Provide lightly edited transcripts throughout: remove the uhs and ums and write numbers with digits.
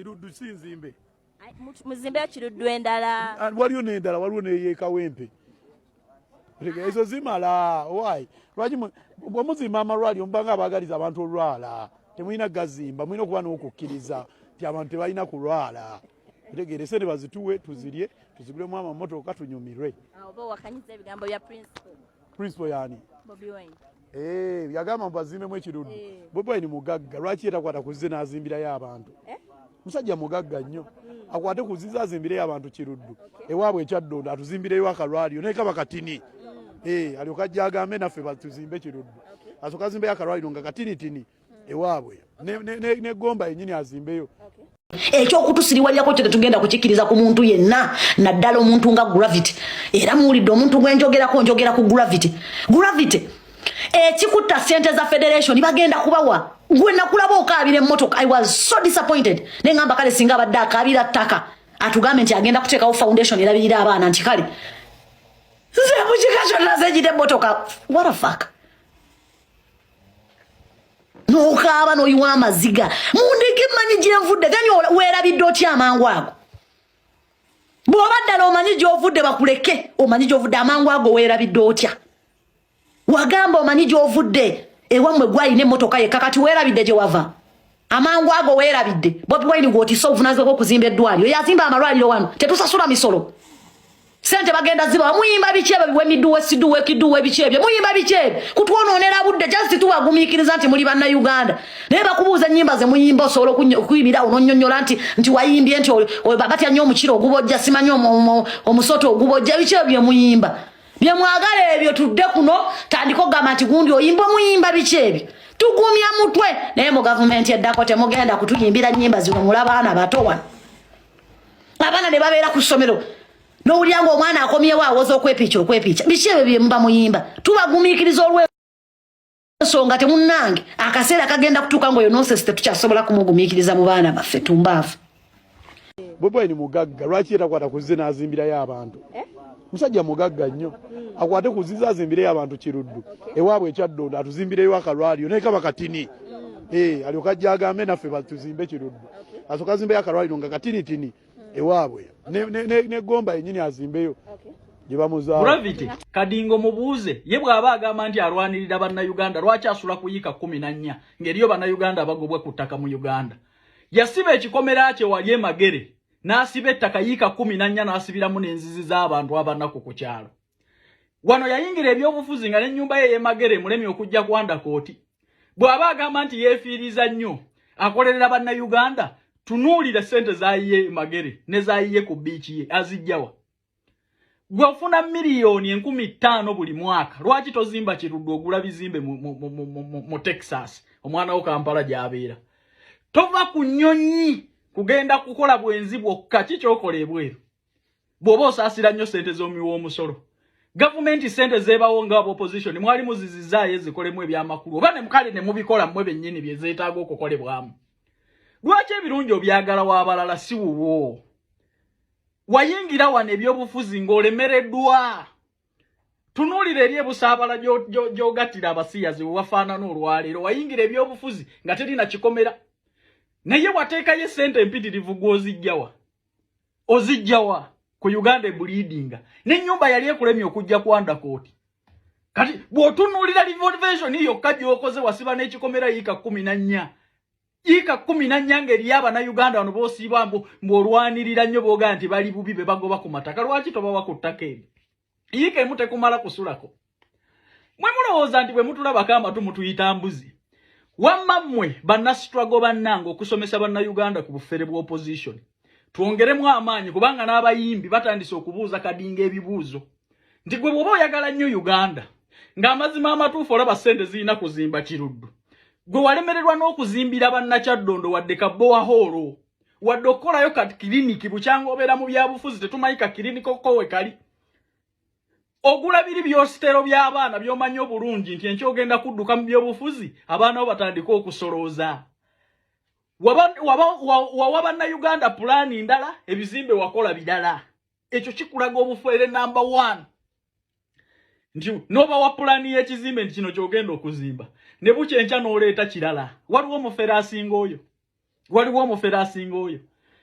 Kiruddu si nzimbe. Muzimbeyo Kiruddu endala. Ah, waliyo n'endala, waliwo n'eyekawempe. Ezo zimala. Why? Lwaki bwe muzimba amalwaliro mubanga abaagaliza abantu olwala? Temulina gazimba, mulina okuba n'okukkiriza nti abantu tebalina kulwala. Otegeera, esente bazituwe tuzirye, tuzigulemu amamotoka tunyumirwe. Ah, oba owakanyiza ebigambo bya principal. Principal yani? Bobi Wine. Eh, yagamba mbu azimbemu ekiruddu. Bobi Wine mugagga, lwaki ye takwata ku zze n'azimbirayo abantu? Musajja mugagga nnyo. Akwate ku zize azimbireyo abantu Kiruddu. Ewaabwe ekyaddondo atuzimbireyo akalwaliro naye kaba katini. Eh, alyoka ajja agambe naffe batuzimbe Kiruddu. Asooka azimbeyo akalwaliro nga katinitini ewaabwe. Ne Gomba yennyini azimbeyo. Ekyokutusiriwalirako kyo tetugenda kukikkiriza ku muntu yenna, naddala omuntu nga Gravity. Era muwulidde omuntu gwe njogerako, njogera ku Gravity. Gravity ekikutta sente za federation bagenda kubawa. Gwe nakulaba okaabira emmotoka, I was so disappointed, ne ngamba kale singa abadde akaabira ttaka atugambe nti agenda kuteekawo foundation erabirira abaana, nti kale nze mukika kyonna zegire emmotoka. What a fuck! N'okaaba n'oyiwa amaziga, mundeke, mmanyi gyenvudde. Then weerabidde otya amangu ago? Bw'oba ddala omanyi gy'ovudde, bakuleke, omanyi gy'ovudde, amangu ago weerabidde otya? Wagamba omanyi gy'ovudde, ewammwe gwalina emmotoka yekka, kati weerabidde gye wava amangu ago? Weerabidde Bobi Wine gw'otisse obuvunaanyizibwa bw'okuzimba eddwaliro? Yazimba amalwaliro wano, tetusasula misolo, sente bagenda zibawa. Muyimba biki ebyo biwemiduwe siduwe kiduwe biki ebyo muyimba? Biki ebyo kutwonoonera budde? Just tubagumiikiriza nti muli Bannayuganda, naye bakubuuza ennyimba ze muyimba, osobola okuyimirawo n'onnyonnyola nti wayimbye nti oyo batya nnyo omukira ogubojja, simanyi omusota ogubojja? Biki ebyo bye muyimba bye mwagala ebyo? Tudde kuno, tandika okugamba nti gundi oyimba, omuyimba biki ebyo? Tugumya mutwe, naye mu gavumenti eddako temugenda kutuyimbira nnyimba zino. Mulabaana bato wano, abaana ne babeera ku ssomero n'owulira nga omwana akomyewo awoza okwepiica, okwepiica. Biki ebyo bye muba muyimba? Tubagumiikiriza olw'ensonga temunnange, akaseera kagenda kutuuka ngaoyo nonsense tetukyasobola kumugumiikiriza mu baana baffe tumbaavu. Bobi Wine mugagga, lwaki ye takwata ku zze n'azimbirayo abantu? Musajja mugagga nnyo. Akwate ku zize azimbireyo abantu Kiruddu. Ewaabwe ekyaddondo atuzimbireyo akalwaliro naye kaba katini. Eh, alyoka ajja agambe naffe batuzimbe Kiruddu. Asooka azimbeyo akalwaliro nga katinitini ewaabwe. Ne Gomba yennyini azimbeyo gye bamuzaala. Gravity Kadingo mubuuze, ye bw'aba agamba nti alwanirira Bannayuganda, lwaki asula ku yiika 14 ng'eriyo Bannayuganda abagobwa ku ttaka mu Uganda? Yasiba ekikomera kye wali e Magere, n'asiba ettaka yiika 14, n'asibiramu n'enzizi z'abantu abanaku ku kyalo. Wano yayingira ebyobufuzi nga n'ennyumba ye ey'e Magere emulemye okujja kwanda kooti. Bw'aba agamba nti yeefiiriza nnyo, akolerera Bannayuganda, tunuulira ssente z'ayiye e Magere ne z'ayiye ku bbiiki ye, azijjawa? Gwe ofuna miliyoni 5000 buli mwaka, lwaki tozimba Kiruddu, ogula bizimbe mu Texas, omwana wo Kampala gy'abeera? Tova ku nnyonyi kugenda kukola bwenzi bwokka. Ki kyokola ebweru bw'oba osaasira nnyo ssente z'omuwi w'omusolo? Gavumenti ssente zeebawo nga aba opposition mwali muzizizaayo ezikolemu ebyamakulu, oba ne mukale ne mubikola mmwe bennyini bye zeetaaga okukolebwamu. Lwaki ebirungi obyagala w'abalala si wuwo? Wayingira wano ebyobufuzi ng'olemereddwa. Tunuulira eri ebusaabala gy'ogattira abasiyazi we wafaanana olwaleero. Wayingira ebyobufuzi nga terina kikomera, naye wateekayo essente empitirivu. Gw'ozijjawa? Ozijjawa ku Uganda ebuliidinga n'ennyumba yali ekulemye okujja kwanda kooti? Kati bw'otunuulira renovation yokka gy'okoze, wasiba n'ekikomera yiika 14, yiika 14, ng'eriyo Abannayuganda wano boosiiba mbu olwanirira nnyo, boogaa nti bali bubi, be bagoba ku mataka. Lwaki tobawa ku ttaka eryo? Yiika emu tekumala kusulako. Mwe mulowooza nti bwe mutulabako amatu mutuyita mbuzi. Wamma mmwe bannastruggle bannange, okusomesa Bannayuganda ku bufere bwa opposition, twongeremu amaanyi, kubanga n'abayimbi batandise okubuuza Kadinga ebibuuzo nti gwe bw'oba oyagala nnyo Uganda, ng'amazima amatuufu olaba ssente zirina kuzimba Kiruddu, gwe walemererwa n'okuzimbira Bannakyaddondo wadde ka borehole, wadde okukolayo ka kiriniki. Bukyanga obeera mu byabufuzi, tetumanyi ka kiriniki kowe kali. Ogula biri byositero by'abaana by'omanyi obulungi nti enkya ogenda kudduka mu byobufuzi, abaana bo batandike okusolooza. Wawa Bannayuganda pulaani ndala, ebizimbe wakola birala. Ekyo kikulaga obufere number one, nti n'obawa pulaani y'ekizimbe nti kino kyogenda okuzimba, ne bukya enkya n'oleeta kirala. Waliwo omufere asinga oyo? Waliwo omufere asinga oyo?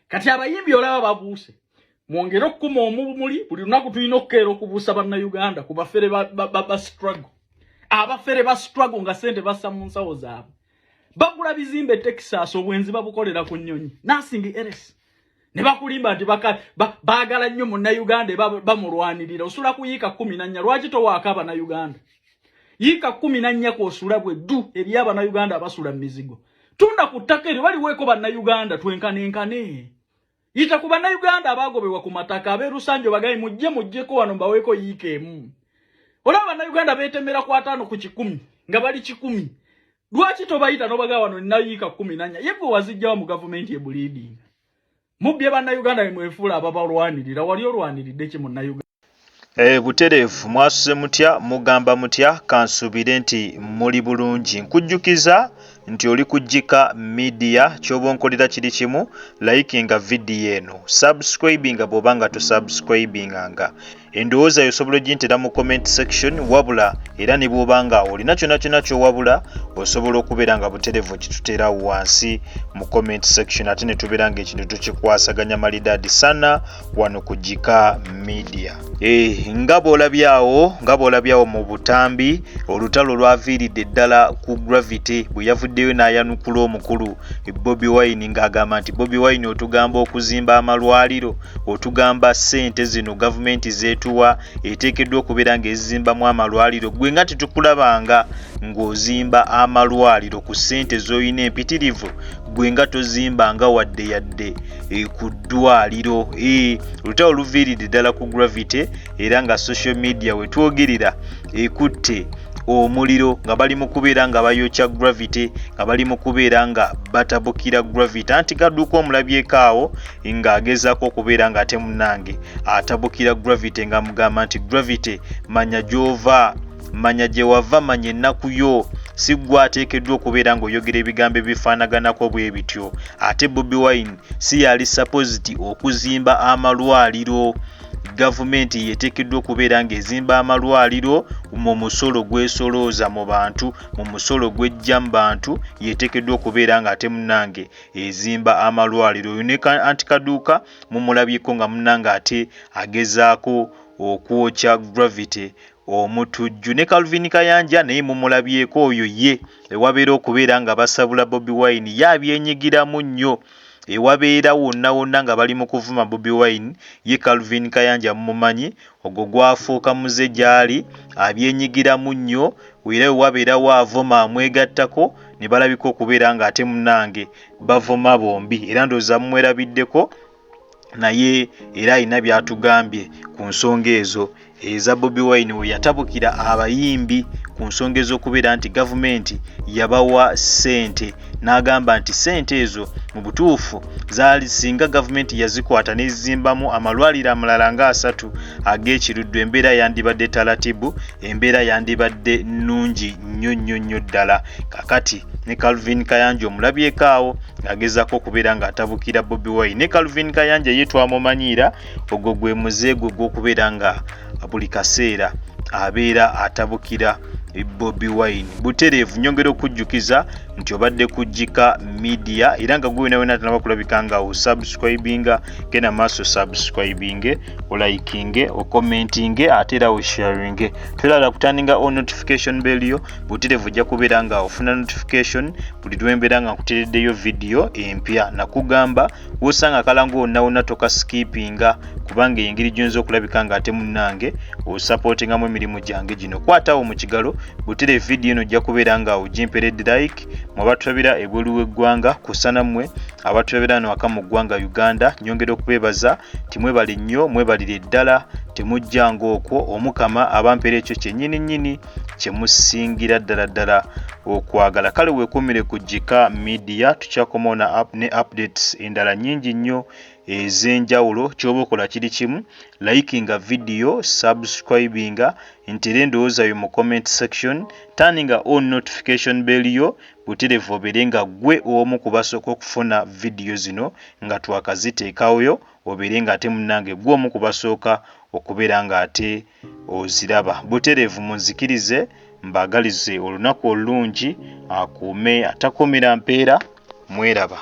Kati abayimbi olaba babuuse, mwongere okukuma omumuli. Buli lunaku tulina okukeera okubuusa Bannayuganda ku bafere ba struggle, abafere ba struggle nga sente bassa mu nsawo zaabwe, bagula bizimbe Texas, obwenzi babukolera ku nnyonyi, nothing else, ne bakulimba nti baagala nnyo Munnayuganda, bamulwanirira. Osula ku yiika 14, lwaki towaako Abannayuganda? Yiika 14 kwosula bwe ddu eri Abannayuganda abasula mu mizigo. Tunda ku ttaka eryo baliweeko Bannayuganda, twenkane. Yita ku Bannayuganda abaagobebwa ku mataka ab'e Lusanjo, bagayi mujje, mujjeko wano mbaweeko yiika emu. Olaba Bannayuganda beetemera ku 50 nga bali 100, lwaki tobayita nobagaa wano nina yiika 14? Ye gwe wazijjawa mu gavumenti ebuliidinga? Mubbye Bannayuganda, bemwefuula ababalwanirira. Wali olwaniridde ki Munnayuganda? Butereevu, mwasuze mutya? Mugamba mutya? Kansuubire nti muli bulungi. Nkujjukiza nti oli kujjika media, ky'oba onkolera kiri kimu: likinga vidiyo eno, subscribinga bw'oba nga tosubscribinganga. Endowooza yo osobola ogintera mu comment section, wabula era ne bw'oba nga olina kyonna kyonna ky'owabula, osobola okubeera nga butereevu kituteera wansi mu comment section, ate ne tubeera nga ekintu tukikwasaganya malidaadi sana wano ku Gika Media. Nga bw'olabyawo mu butambi, olutalo lwaviiridde ddala ku Gravity bwe yavuddeyo n'ayanukula omukulu Bobi Wine, ng'agamba nti Bobi Wine otugamba okuzimba amalwaliro, otugamba ssente zino gavumenti zeetuwa eteekeddwa okubeera ng'ezizimbamu amalwaliro, gwe nga tetukulabanga ng'ozimba amalwaliro ku ssente z'olina empitirivu, gwe nga tozimbanga wadde yadde ku ddwaliro. Olutalo luviiridde ddala ku Gravity, era nga social media wetwogerera ekutte omuliro nga bali mu kubeera nga bayokya Gravity, nga bali mu kubeera nga batabukira Gravity. Anti kadduuka omulabyeko awo ng'agezaako okubeera nga ate munnange atabukira Gravity, ng'amugamba nti Gravity, manya gy'ova, manya gye wava, manya ennaku yo, si ggwe ateekeddwa okubeera ng'oyogera ebigambo ebifaanaganako bwe bityo. Ate Bobi Wine si yali supposed okuzimba amalwaliro, gavumenti yeteekeddwa okubeera ng'ezimba amalwaliro mu musolo gwesolooza mu bantu, mu musolo gwejja mu bantu, yeteekeddwa okubeera ng'ate munnange ezimba amalwaliro. Oyo ne anti Kaduuka mumulabyeko nga munnange ate agezaako okwokya Gravity omutujju, ne Calvin Kayanja naye mumulabyeko. Oyo ye ewabeera okubeera nga basabula Bobi Wine, ye abyenyigiramu nnyo. Ewabeera wonna wonna nga bali mu kuvuma Bobi Wine, ye Calvin Kayanja mumumanyi, ogwo gwafuuka muze gy'ali, abyenyigiramu nnyo. Era we wabeerawo avuma amwegattako, ne balabika okubeera nga ate munnange bavuma bombi. Era ndowooza mumwerabiddeko, naye era alina by'atugambye ku nsonga ezo eza Bobi Wine, we yatabukira abayimbi ku nsonga ez'okubeera nti gavumenti yabawa ssente, n'agamba nti ssente ezo mu butuufu zaali singa gavumenti yazikwata n'ezizimbamu amalwaliro amalala nga 30 ag'ekiruddu, embeera yandibadde talatibu, embeera yandibadde nnungi nnyo nnyo nnyo ddala. Kakati ne Calvin Kayanja omulabyeko awo ng'agezaako okubeera ng'atabukira Bobi Wine. Ne Calvin Kayanja ye twamumanyiira, ogwo gwe muze gwe gw'okubeera nga buli kaseera abeera atabukira Bobi Wine butereevu. Nyongera okujjukiza nti obadde kujjika media, era nga gwe wena wena tanaba kulabika nga osubscribinga, genda maaso subscribinge, olikinge, ocommentinge, ate era osharinge. Twerabira kuturninga on notification bell yo. Butereevu ojja kubeera nga ofuna notification buli lwembeera nga nkutereddeyo vidiyo empya. Nakugamba wosanga akalango wonna wonna tokaskipinga, kubanga engeri gyonza okulabika nga ate munnange osupportingamu emirimu gyange gino. Kwatawo mu kigalo butere vidiyo eno, ojja kubeera nga ogimperedde like. Mwe abatulabira ebweru w'eggwanga, kusana mmwe abatulabira no waka mu ggwanga Uganda, nyongera okubeebaza timwebale nnyo, mwebalire ddala, temujjanga okwo. Omukama abampeera ekyo kyennyini nnyini kyemusingira ddala ddala okwagala. Kale weekuumire ku Gika Media, tukyakomawo ne updates endala nnyingi nnyo ez'enjawulo. Ky'oba okola kiri kimu: likinga vidiyo, subscribinga, ntere endowooza yo mu comment section, turninga on notification bell yo butereevu, obeere nga ggwe omu ku basooka okufuna vidiyo zino nga twakaziteekayo, obeere nga ate munnange ggwe omu ku basooka okubeera nga ate oziraba butereevu. Munzikirize mbaagalize olunaku olulungi, akuume atakuumira mpeera. Mweraba.